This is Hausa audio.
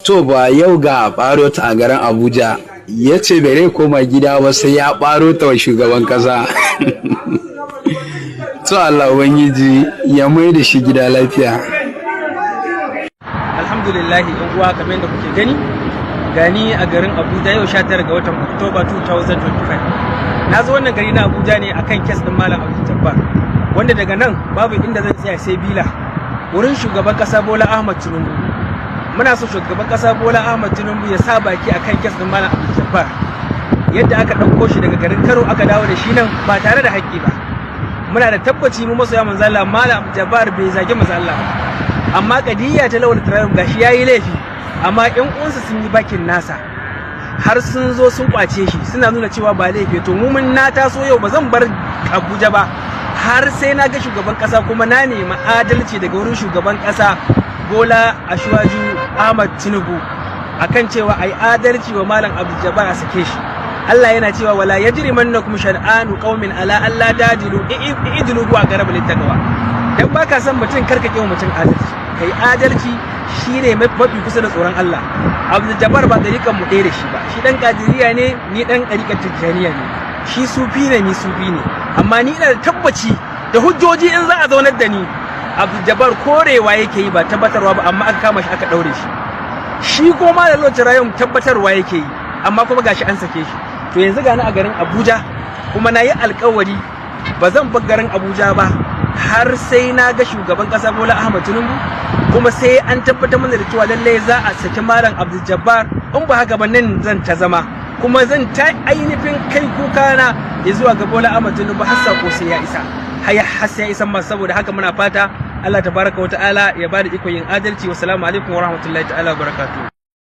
To ba yau ga ɓaro ta a garin Abuja, ya ce bai koma gida ba sai ya ɓaro ta wa shugaban ƙasa. To, Allah Ubangiji ya mai da shi gida lafiya. Alhamdulillah, yan uwa, kamar yadda kuke gani, gani a garin Abuja yau 19 ga watan Oktoba 2025. Na zo wannan gari na Abuja ne akan case din Malam Abdul Jabbar, wanda daga nan babu inda zan tsaya sai bila wurin shugaban kasa Bola Ahmad Tinubu. Muna so shugaban kasa Bola Ahmad Tinubu ya sa baki akan case din Malam Abdul Jabbar, yadda aka ɗauko shi daga garin Kano aka dawo da shi nan ba tare da haƙƙi ba. Muna da tabbaci mu masoya manzo Allah, Malam Abdul Jabbar bai zagi manzo Allah ba, amma kadiyya ta Lawal Triumph, gashi yayi laifi, amma ƴan uwansa sun yi bakin nasa har sun zo sun kwace shi, suna nuna cewa ba laifi. To mu mun na taso yau, ba zan bar Abuja ba har sai na ga shugaban kasa, kuma na nemi adalci daga wurin shugaban kasa Bola Asiwaju Ahmad Tinubu akan cewa ai adalci wa Malam Abdul Jabbar, a sake shi. Allah yana cewa: "ولا يجرمنكم شنآن قوم على ألا تعدلوا اعدلوا هو أقرب للتقوى." Dan baka san mutum, karka kiwa mutum adalci. Kai adalci shine mafi kusa da tsoron Allah. Abdul Jabbar ba ɗarikan mu ɗaya da shi ba. Shi dan Kadiriya ne, ni dan ɗarikan Tijjaniya ne. Shi sufi ne, ni sufi ne. Amma ni ina da tabbaci da hujjoji, in za a zaunar da ni, Abdul Jabbar korewa yake yi ba tabbatarwa ba, amma aka kama shi aka ɗaure shi. Shi kuma da lokacin rayuwar tabbatarwa yake yi, amma kuma gashi an sake shi. To yanzu gani a garin Abuja, kuma na yi alkawari ba zan bar garin Abuja ba har sai na ga shugaban kasa Bola Ahmad Tinubu, kuma sai an tabbatar mana da cewa lallai za a saki Malam Abdul Jabbar. In ba haka ba, nan zan ta zama, kuma zan ta ainihin kai kuka na zuwa ga Bola Ahmad Tinubu har sako sai ya isa, har sai ya isa masa. Saboda haka muna fata Allah tabaraka wa ta'ala ya bada ikon yin adalci. Wassalamu alaikum wa rahmatullahi ta'ala wa barakatuh.